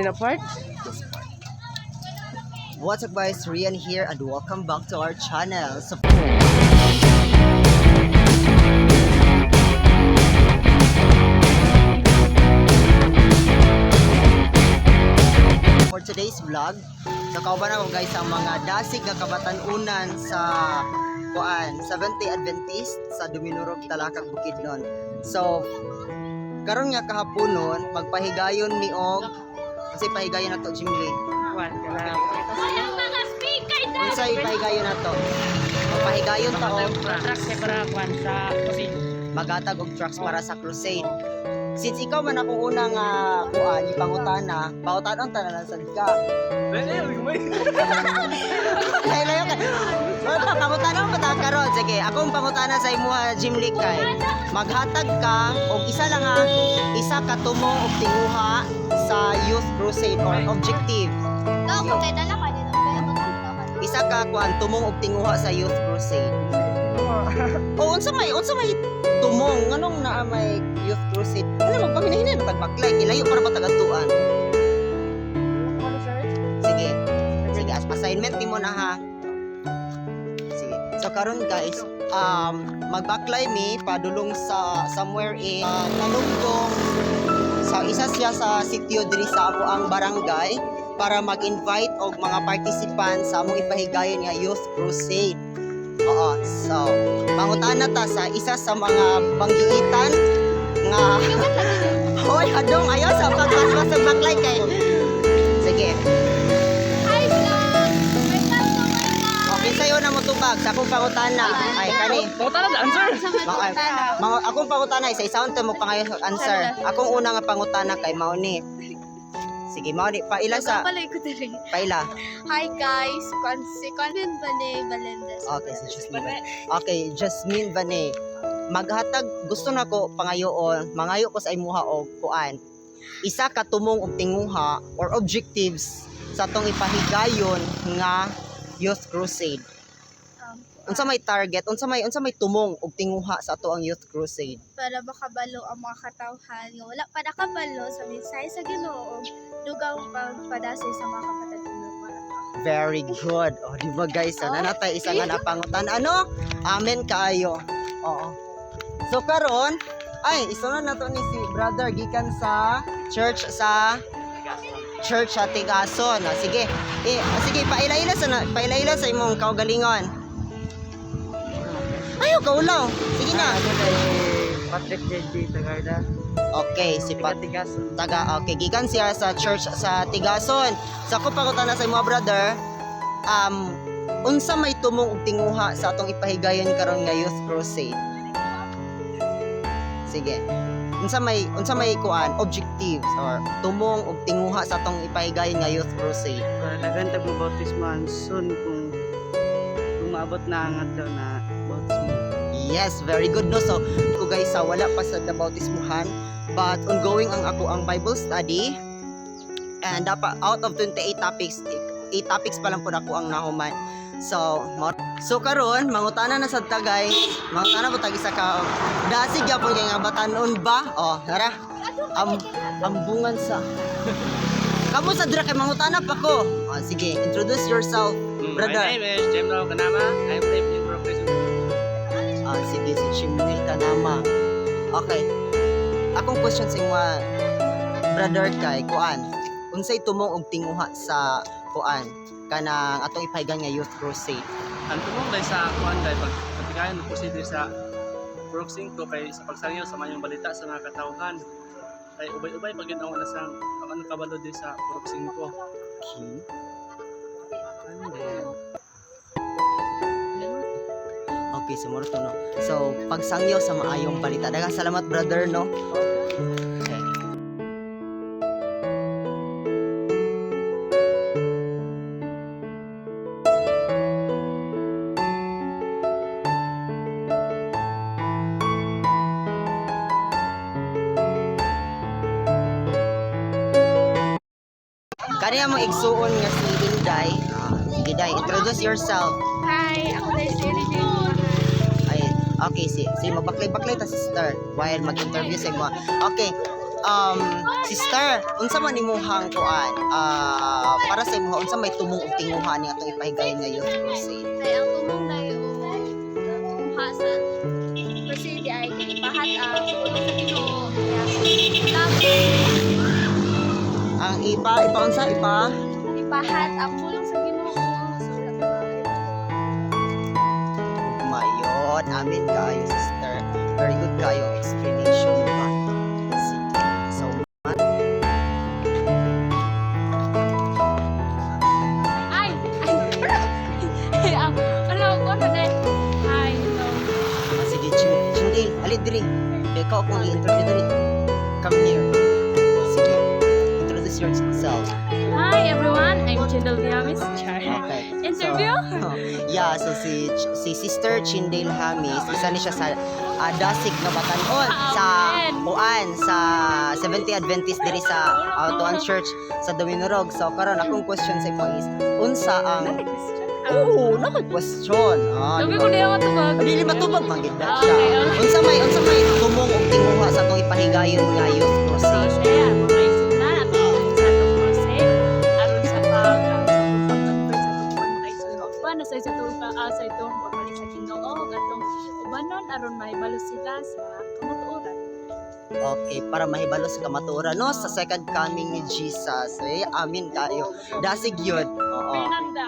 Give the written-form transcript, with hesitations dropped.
In a part? What's up, guys? Rian here and welcome back to our channel. So for today's vlog, so kauban ako, guys, ang mga dasig nga kabatan-unan sa kuan, Seventh-day Adventist sa Duminurog, Talakag, Bukidnon. So karon nga kahaponon, magpahigayon ni og kasi pahigayon nato, Jimly. One ka lang. Unsay pahigayon nato? Magpahigayon ta og Truck kay para kwan sa kasi. Magatag og trucks para sa crusade. Since ikaw man akong unang kuan, ipangutana, pangutanon ta na lang sad ka. Layo ka. Wala, pangutana mo ta karon. Sige, akong pangutana sa imuha, Jimly, kay maghatag ka og isa lang ha, isa ka tumong og tinguha sa youth crusade or objective. Isa ka kuan tumong og tinguha sa youth crusade. O unsa may tumong, nganong naa may youth crusade? Ano mo paminahinan na tagbaklay kilayo para patagatuan. Sige. Sige, as assignment nimo na ha. Sige. So karon, guys, magbaklay mi padulong sa somewhere in Nalugdong, sa isa siya sa sitio diri sa amo ang barangay para mag-invite og mga participants sa among ipahigayon nga youth crusade. Oo, so pangutana ta sa isa sa mga banggiitan nga. Hoy, hadong ayaw sa pagpaspas sa baklay kay. Sige. Okay, sa'yo na mo tubag sa akong pangutana. Ay, kani. Pangutana na answer. Mga, mga, akong pangutana isa isaon ta mo pangayo answer. Akong una nga pangutana kay mao ni. Sige, mao ni paila sa paila. Hi guys, si Convin Bane Valendez. Okay, si Jasmine. Okay, Jasmine Vane. Maghatag gusto nako pangayoon, mangayo ko sa imuha og kuan. Isa ka tumong og tinguha or objectives sa atong ipahigayon nga youth crusade. Unsa may target, unsa may tumong og tinguha sa ato ang youth crusade? Para makabalo ang mga katawhan nga wala pa nakabalo sa mensahe sa Ginoo, dugang pagpadasig sa mga kapatid. Very good. Oh, di ba, guys? Oh, nanatay isa nga napangutan. Ano? Amen kaayo. Oo. So karon, ay isunod na to ni si brother gikan sa church sa Tigason. Ah, sige. Eh, sige, paila-ila sa imong kaugalingon. Ayaw kaulaw. Sige na. Ako kay Patrick JJ Tagarda. Okay, si Pat Tigason. Taga, okay, gikan siya sa church sa Tigason. Sa ko pangutana sa imo, brother, unsa may tumong og tinguha sa atong ipahigayon karon nga youth crusade? Sige. Unsa may kuan objectives or tumong og tinguha sa atong ipahigayon nga youth crusade? Para daghan tag mo bautismohan soon kung maabot na ang adlaw na bautismo. Yes, very good, no. So, ko guys, sa wala pa sa bautismuhan, but ongoing ang ako ang Bible study. And dapat out of 28 topics, 8 topics pa lang po ako ang nahuman. So, so karon mangutana na sad ta, guys. Mangutana po tag isa ka dasig gyapon kay nga batanon ba? Oh, tara. Am ambungan sa Kamo sa dira kay mangutana pa ko. Oh, sige, introduce yourself, brother. My name is Jemro Kanama. I'm living in Professor. Ah, sige, si Chimnil Kanama. Okay. Akong question sa imo, brother, kay kuan. Unsay tumong og tinguha sa kuan kanang atong ipahigan nga youth crusade? Ang tumong dahil sa kuan dahil pag patigayon ng proceed sa Purok 5 kay sa pagsangyaw sa mayong balita sa mga katawhan. Kay ubay-ubay pag yun ang wala sa ang ano kabalo din sa Purok 5. Okay. And then, Okay, sumuro to, no. So, pagsangyaw sa maayong balita. Daghang salamat, brother, no. Okay. Kaniya mo igsuon nga si Inday. Ah, sige, Day, introduce yourself. Hi, ako na si Mary Jane Mahal. Ay, okay, si mabaklay-baklay ta, sister, while mag-interview sa imo. Okay. Sister, unsa man imuhang kuan? Ah, para sa imuha, unsa may tumong og tinguha ni atong ipahigayon nga youth crusade? Kay ang tumong dayo kumuha sa crusade ay kay pahat ang pulong sa Ginoo. Tapos Ang ipa ipa unsa ipa? ipahat ang pulong sa Ginoo. So wala pa Mayon, amin kayo, sister. Very good kayo explanation ba? Sige. So, Ay! Ay! Ano ko na dahil? Hi, hello. ah, sige, Chindil, ali diri. Ikaw akong i-interview diri. Come here. Sige. Introduce yourself. Hi everyone, I'm Jindal Diamis. Char. Okay. Interview? So, yeah, so si Sister Chindale Hamis, isa ni siya sa Dasig nga Batanon sa Amen. kuan sa 70 Adventist diri sa Atuan Church sa Dominorog. So karon akong question sa imo is unsa ang Oo, naka question. Ah, Sabi di ko ba? na yung matubag. Dili matubag man gid na Ah, siya. okay. Unsa may tumong og tinguha sa atong ipahigayon nga youth So, crusade? siya, mga isundan at sa atong crusade. Aron sa pag sa pag-convert sa atong mga isundan. Uban na sa itong sa itong pagbalik sa Ginoo ug atong ubanon aron mahibalo sila sa kamatuoran. Okay, para mahibalo sa kamatuoran no sa second coming ni Jesus. Eh, amin kayo. Dasig yun. Oo. Fernanda.